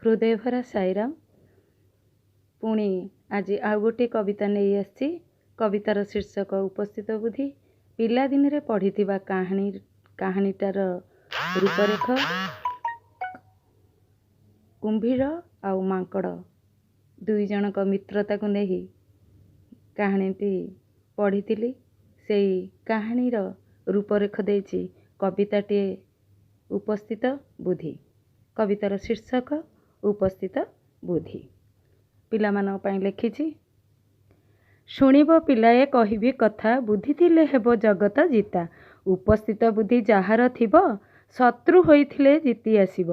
ହୃଦୟ ଭରା ସାଇରାମ। ପୁଣି ଆଜି ଆଉ ଗୋଟିଏ କବିତା ନେଇ ଆସିଛି। କବିତାର ଶୀର୍ଷକ ଉପସ୍ଥିତ ବୁଦ୍ଧି। ପିଲାଦିନରେ ପଢ଼ିଥିବା କାହାଣୀ, କାହାଣୀଟାର ରୂପରେଖ କୁମ୍ଭୀର ଆଉ ମାଙ୍କଡ଼ ଦୁଇ ଜଣଙ୍କ ମିତ୍ରତାକୁ ନେଇ କାହାଣୀଟି ପଢ଼ିଥିଲି। ସେଇ କାହାଣୀର ରୂପରେଖ ଦେଇଛି କବିତାଟିଏ, ଉପସ୍ଥିତ ବୁଦ୍ଧି। କବିତାର ଶୀର୍ଷକ ଉପସ୍ଥିତ ବୁଦ୍ଧି। ପିଲାମାନଙ୍କ ପାଇଁ ଲେଖିଛି। ଶୁଣିବ ପିଲାଏ କହିବି କଥା, ବୁଦ୍ଧି ଥିଲେ ହେବ ଜଗତ ଜିତା। ଉପସ୍ଥିତ ବୁଦ୍ଧି ଯାହାର ଥିବ, ଶତ୍ରୁ ହୋଇଥିଲେ ଜିତି ଆସିବ।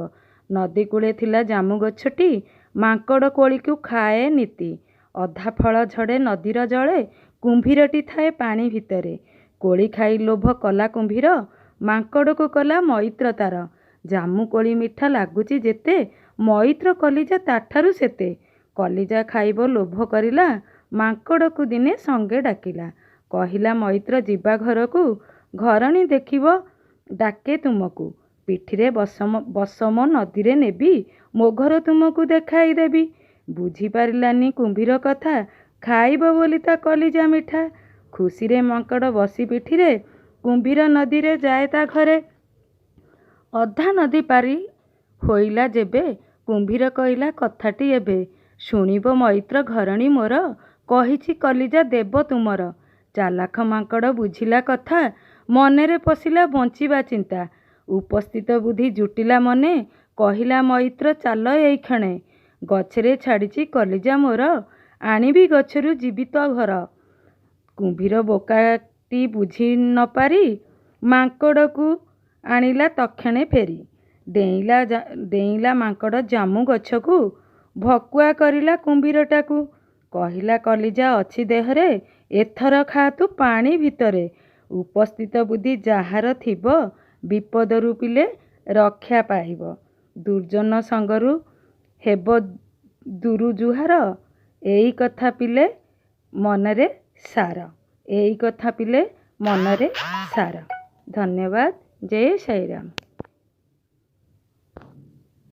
ନଦୀ କୂଳେ ଥିଲା ଜାମୁ ଗଛଟି, ମାଙ୍କଡ଼ କୋଳିକୁ ଖାଏ ନିତି। ଅଧା ଫଳ ଝଡ଼େ ନଦୀର ଜଳେ, କୁମ୍ଭୀରଟି ଥାଏ ପାଣି ଭିତରେ। କୋଳି ଖାଇ ଲୋଭ କଲା କୁମ୍ଭୀର, ମାଙ୍କଡ଼କୁ କଲା ମଇତ୍ର ତାର। ଜାମୁ କୋଳି ମିଠା ଲାଗୁଛି ଯେତେ, ମଇତ୍ର କଲିଜା ତାଠାରୁ ସେତେ। କଲିଜା ଖାଇବ ଲୋଭ କରିଲା, ମାଙ୍କଡ଼କୁ ଦିନେ ସଙ୍ଗେ ଡାକିଲା। କହିଲା ମଇତ୍ର ଯିବା ଘରକୁ, ଘରଣୀ ଦେଖିବ ଡାକେ ତୁମକୁ। ପିଠିରେ ବସ ମୋ ନଦୀରେ ନେବି, ମୋ ଘର ତୁମକୁ ଦେଖାଇଦେବି। ବୁଝିପାରିଲାନି କୁମ୍ଭୀର କଥା, ଖାଇବ ବୋଲି ତା କଲିଜା ମିଠା। ଖୁସିରେ ମାଙ୍କଡ଼ ବସି ପିଠିରେ, କୁମ୍ଭୀର ନଦୀରେ ଯାଏ ତା ଘରେ। ଅଧା ନଦୀ ପାରି ହୋଇଲା ଯେବେ, କୁମ୍ଭୀର କହିଲା କଥାଟି ଏବେ। ଶୁଣିବ ମଇତ୍ର ଘରଣୀ ମୋର, କହିଛି କଲିଜା ଦେବ ତୁମର। ଚାଲାଖ ମାଙ୍କଡ଼ ବୁଝିଲା କଥା, ମନରେ ପଶିଲା ବଞ୍ଚିବା ଚିନ୍ତା। ଉପସ୍ଥିତ ବୁଦ୍ଧି ଜୁଟିଲା ମନେ, କହିଲା ମଇତ୍ର ଚାଲ ଏଇକ୍ଷଣେ। ଗଛରେ ଛାଡ଼ିଛି କଲିଜା ମୋର, ଆଣିବି ଗଛରୁ ଜୀବିତ ଘର। କୁମ୍ଭୀର ବୋକାଟି ବୁଝି ନ ପାରି, ମାଙ୍କଡ଼କୁ ଆଣିଲା ତକ୍ଷଣେ ଫେରି। ଡେଇଁଲା ଡେଇଁଲା ମାଙ୍କଡ଼ ଜାମୁ ଗଛକୁ, ଭକୁଆ କରିଲା କୁମ୍ଭୀରଟାକୁ। କହିଲା କଲିଜା ଅଛି ଦେହରେ, ଏଥର ଖା ତୁ ପାଣି ଭିତରେ। ଉପସ୍ଥିତ ବୁଦ୍ଧି ଯାହାର ଥିବ, ବିପଦରୁ ପିଲେ ରକ୍ଷା ପାଇବ। ଦୁର୍ଜନ ସଙ୍ଗରୁ ହେବ ଦୁରୁଜୁହାର, ଏଇ କଥା ପିଲେ ମନରେ ସାର। ଏଇ କଥା ପିଲେ ମନରେ ସାର। ଧନ୍ୟବାଦ। ଜୟ ସାଇରାମ।